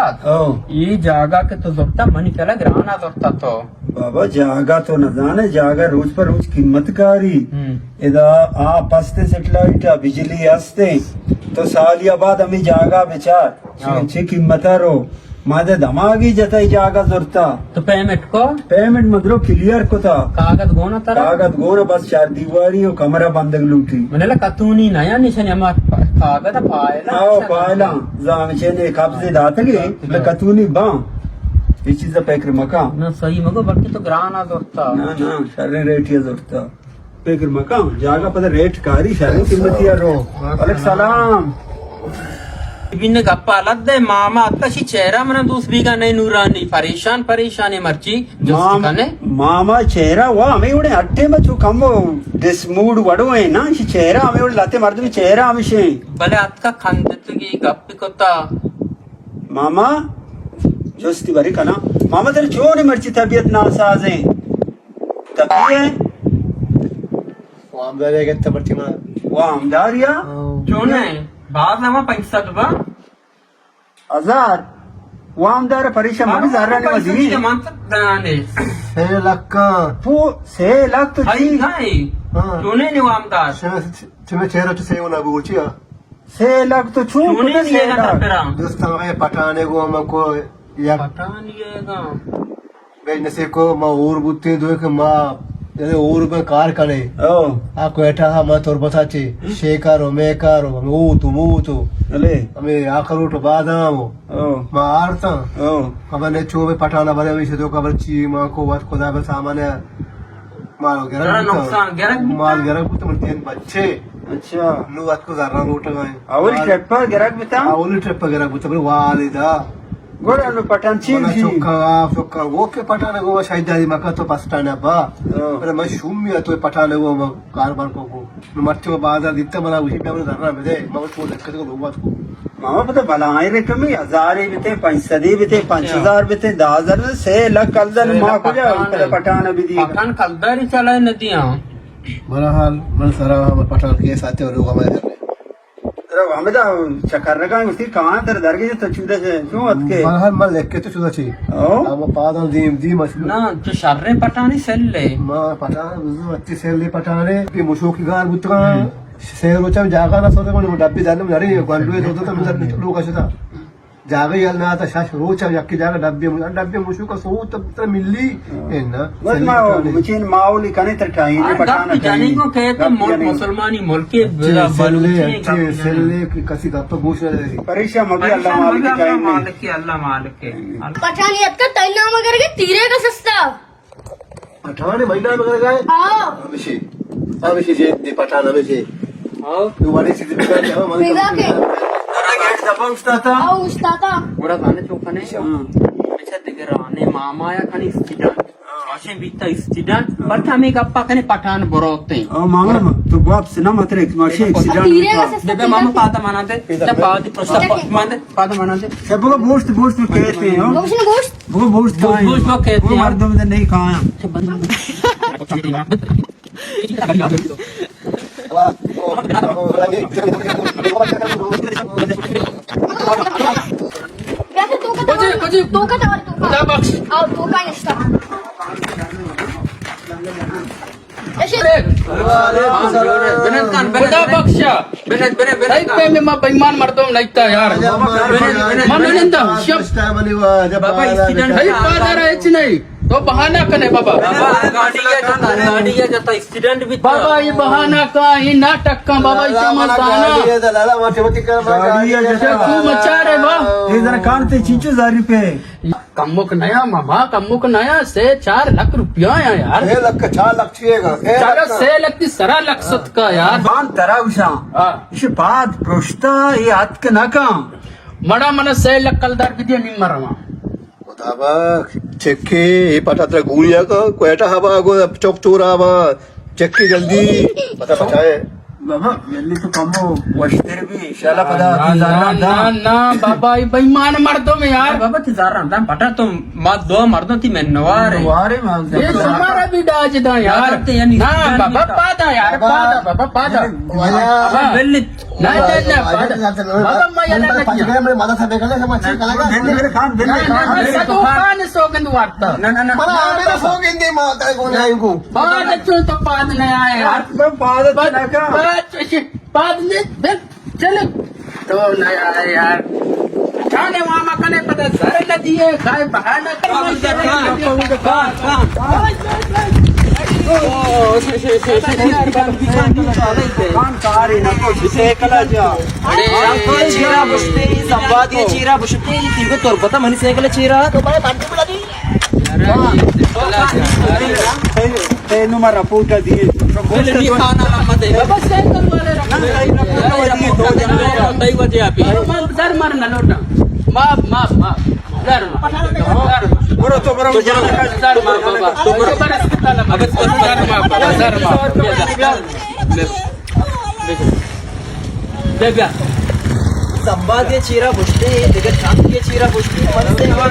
او۔ اے جاگہ کہ تو زرتا، منی خیالا گرانا زرتا تو۔ بابا، جاگہ تو نزانے، جاگہ روچ پر روچ قیمت کاری۔ ہم۔ ادا آ پست سیٹلائٹ ء بجلی ہستے، تو سالیا بعد ہمیں جاگہ بچار، چی، ہاں۔ چی قیمت رو۔ ما دے دماغی جتا ای جاگہ زرتا۔ تو پیمنٹ کو؟ پیمنٹ مدرو کلیئر کتا۔ کاغذ گونا ترا؟ کاغذ گونا، بس چار دیواری و کمرہ بندگ لوٹی۔ منلا کتونی نیا نشانی، ہما کاغذ پائلا آو، نشان۔ پائلا۔ زانچے نے قبضے داتگے، داتگے۔ بلے کتونی باں۔ یہ چیز فکر مکا۔ نہ، صحیح مگو، بلکہ تو گرانا زرتا۔ نہ، نہ، شریں ریٹی زرتا۔ فکر مکن، جاگہ پدا ریٹ کاری، شریں قیمتی رو۔ وعلیکم السلام۔ بین گپا لد دے، ماما اتشی چہرہ منا دوست بیگا نہیں نورانی، پریشان پریشان ہے مرچی، جست مام-، کنے۔ ماما چہرہ وا ہمیں وڑے ہٹے میں چو کم ڈس موڈ وڑو ہے نا، شی چہرہ ہمیں وڑے لاتے مردمی چہرہ ہمیشے۔ بلے اتکا کندتگی گپ کتا۔ ماما، جستی بری کنا۔ ماما تیرے چون مرچی طبیعت ناساز ہیں؟ تبی ہے؟ وامدار ہے کہ مرچی ما۔ وامدار یا؟ ہاں۔ چون ہے؟ باز ہما پنچ سد با؟ ہزار۔ وامدار پریشان مبی، زرانی وزیری۔ من تو دانے۔ سے لکھ۔ پو، سے لکھ تو ہائی، چی؟ ہائی۔ ہاں۔ چون ہے نی وامدار؟ چمے، چمے چہرہ تو سے ہونا بوچی۔ سے لکھ تو چون چونیں کتے سے نیگا لکھ؟ تپرا؟ دوستاں، اے پٹھانے گو ہم کو یک پٹھان یہ گا۔ بزنس کو ما اور بوتے دو کہ ما، یعنی اور میں کار کنے۔ او۔ آ کوئٹہ ہا ما تربتا چے، شیکارو، میکارو، ہمیں او تو، مو تو۔ بلے۔ ہمیں آخروٹ بادام ہو۔ او۔ ما آرتا۔ او۔ خبر نے چو میں پٹھانا بنے، ہمیں سے تو خبر چی، ما کو وقت خدا بس سامان ہے۔ مال گرگ ترا بوتگ۔ نقصان گرگ بوتگ؟ مال گرگ بوتگ، بلے تین بچے۔ اچھا۔ نو اتکو زراں لوٹگ ء۔ اولی مال ٹرپ ء گرگ بوتگ؟ اولی ٹرپ ء گرگ بوتگ، بلے والدہ۔ گوڑا نو پٹھان چی منا گوشی؟ چکا، آ، چکا، گو کہ پٹھان گو شاہی داری مکا تو بس سٹینڈ ابا۔ ہاں۔ بلے من شومی ء تو پٹھان گو من کاروبار کو گو۔ نو مرچی من بازار دیتا، منا گوشی بیا من زراں بدے، من چو دکت کو لوگ اتکو۔ ماما پتہ بلاہیں رقمے، ہزارے بتے، پنچ سدے بتے، پنچ ہزار بتے، دہ ہزار بتے، سے لکھ کلدار سے ما لکھ کجا پٹھان پتہ ہے۔ پٹھان بدی۔ پٹھان کلداری چلائے ندیاں۔ بہرحال، من سرا ہم پٹھان کے ساتھ لوگ ہمارے گھر میں۔ ترا ہمدا چکر رکھاں، اسی کہاں تر درگے تو چودہ سے، کیوں اتکے؟ بہرحال، من لکھ کے تو چودہ چی۔ او؟ ہم پاداں دیم، دیم اس۔ نا، تو شریں پٹھانی سلے۔ ما پٹھان، بزو اتی سلے پٹھانے، بھی مشوکی گار بوتگاں۔ ہم۔ سے روچ ہم جاگہ نہ سوتے، من ڈبی دلم نری، گنڈوے تو تو من لوگ اشتا۔ جاگہ یل نہ آتا، شش روچ ہم یکی جاگہ ڈبی، ڈبی مشوک سوت تر ملی۔ ہاں۔ اے نا، بس سلی ما پٹھانے۔ مچین ماحولی کنے تر ٹائیں، ہاں، پٹھان گپ جانی ٹائیں۔ کو کہتے گپ مل-، جانی۔ مسلمانی ملک ہے، چی بلا سلے، بلوچی ہے، چی گپ جانی۔ سلے کہ کسی گپ گوش نہ دے۔ پریشان مبی، پریشان اللہ مبی، مالک اللہ کائیں۔ مالک ہے، اللہ مالک ہے۔ پٹھانی اتکا تئی نام اگر کے تیرے کا سستا۔ پٹھان مئی نام اگر گائے؟ ہاں۔ ہمیشی۔ ہمیشی جے دی پٹھان ہمیشی۔ ہاں۔ تو والے چیز بگا کے ہم پیدا کے۔ ترا گیٹ دبا استاد تا؟ ہاں، استاد تا۔ گڑا گانے چوکنے۔ ہاں۔ اچھا، دگرانے ماما یا کھنی اسٹوڈنٹ۔ ماشین بیتا اسٹوڈنٹ۔ بلکہ ہمیں گپا کنے پٹھان بروتے۔ او ماما، تو باپ سے نہ مت رکھ، ماشین ایکسیڈنٹ تیرے بیتا۔ کا سستا دے ماما پاتا مانا دے۔ تے پاتی پروستا مان دے۔ پاد منا دے۔ اے بگو گوشت، گوشت کہتے ہیں، ہو؟ گوشت نے گوشت؟ بگو گوشت گوشت، کہتے ہیں۔ گوشت کہتے ہیں۔ مردم نے نہیں کہا۔ کیسے تو کا کجی، کجی؟ تو کا تو کا۔ خدا بخش۔ آؤ، تو کا نشتا۔ خدا بخشا۔ بنت، بنت، بنت۔ تئی پیم ما بےایمان مردم نیتا یار۔ بنت، بنت۔ من نندا، شپ۔ بابا، ایکسیڈنٹ تئی پادر ہے چی نہیں؟ تو بہانہ کنے بابا۔ بابا، گاڑی یا جتا، گاڑی یا جتا، ایکسیڈنٹ بھی تو۔ بابا، یہ بہانہ کا، یہ ناٹک کا، بابا، یہ سمجھدانا۔ گاڑی یا جتا۔ تو مچارے با۔ یہ ذرا کان تے چینچو زاری پہ۔ کمک نیا ماما، کمک نیا، سے چار لکھ روپیہ آیا یار۔ سے لکھ، چار لکھ چیے گا؟ سے چلو، لکھ۔ سے لکھ تی سرا لکھ ست کا یار۔ بان ترا گوشاں۔ ہاں۔ اش پاد پرشتا، یہ اتک نہ کن۔ مڑا من سے لکھ کلدار بدیا، نیم مرواں۔ خدا بخش، چکے، یہ پٹا ترا گولی آ کا، کوئٹہ ہبا گو، چوک چورا ہبا۔ چکی جلدی، پتہ بچائے۔ بابا، جلدی تو کمو وشتر بھی، انشاءاللہ پدا نا، تی زاران نا، دا۔ نا، نا، بابا، یہ بےایمان مردم ہے یار۔ بابا، تی زاران دا، پٹا تو ما دو مردم تی منوار ہے۔ منوار ہے، ما یہ شمارا بھی ڈاج دا یار۔ نا، یعنی نا، نا، بابا، پادا یار، بابا، پادا، بابا، پادا۔ یعنی بابا، بلے نہ، نہ، نہ، بابا، بابا، ما یلا نہ کیا۔ میرے ماتا صاحب کلا سب اچھے کلا کا۔ دل میرے خان، دل میرے خان۔ نہ، نہ، سدو خان سوگند وارتا۔ نہ، نہ، نہ۔ منا میرے سوگند دے ماتا کو نہیں کو۔ بعد تو تو بعد نہیں آئے یار۔ میں بعد نہ کا۔ بعد، بعد نہیں، بس چل۔ تو نہ آئے یار۔ کھانے ماما کنے پتا سر نہ دیے، کھائے بہانہ کر۔ اڑے، چیرا بشتے، سمبادی چیرا بشتے، تیگو تربتا منی سائیکل چیرا۔ تینو مارا پوٹا دیے۔ بابا سائیکل والے رکھو۔ سر مر نہ لوٹا۔ معاف، معاف، معاف۔ برو تو برو۔ تو برو۔ سر مار بابا۔ تو برو۔ اگر تو سر مار بابا، سر مار۔ بیا، بیا۔ سمبادی چیرا بشتے، دگہ چاندی چیرا بشتے، من سے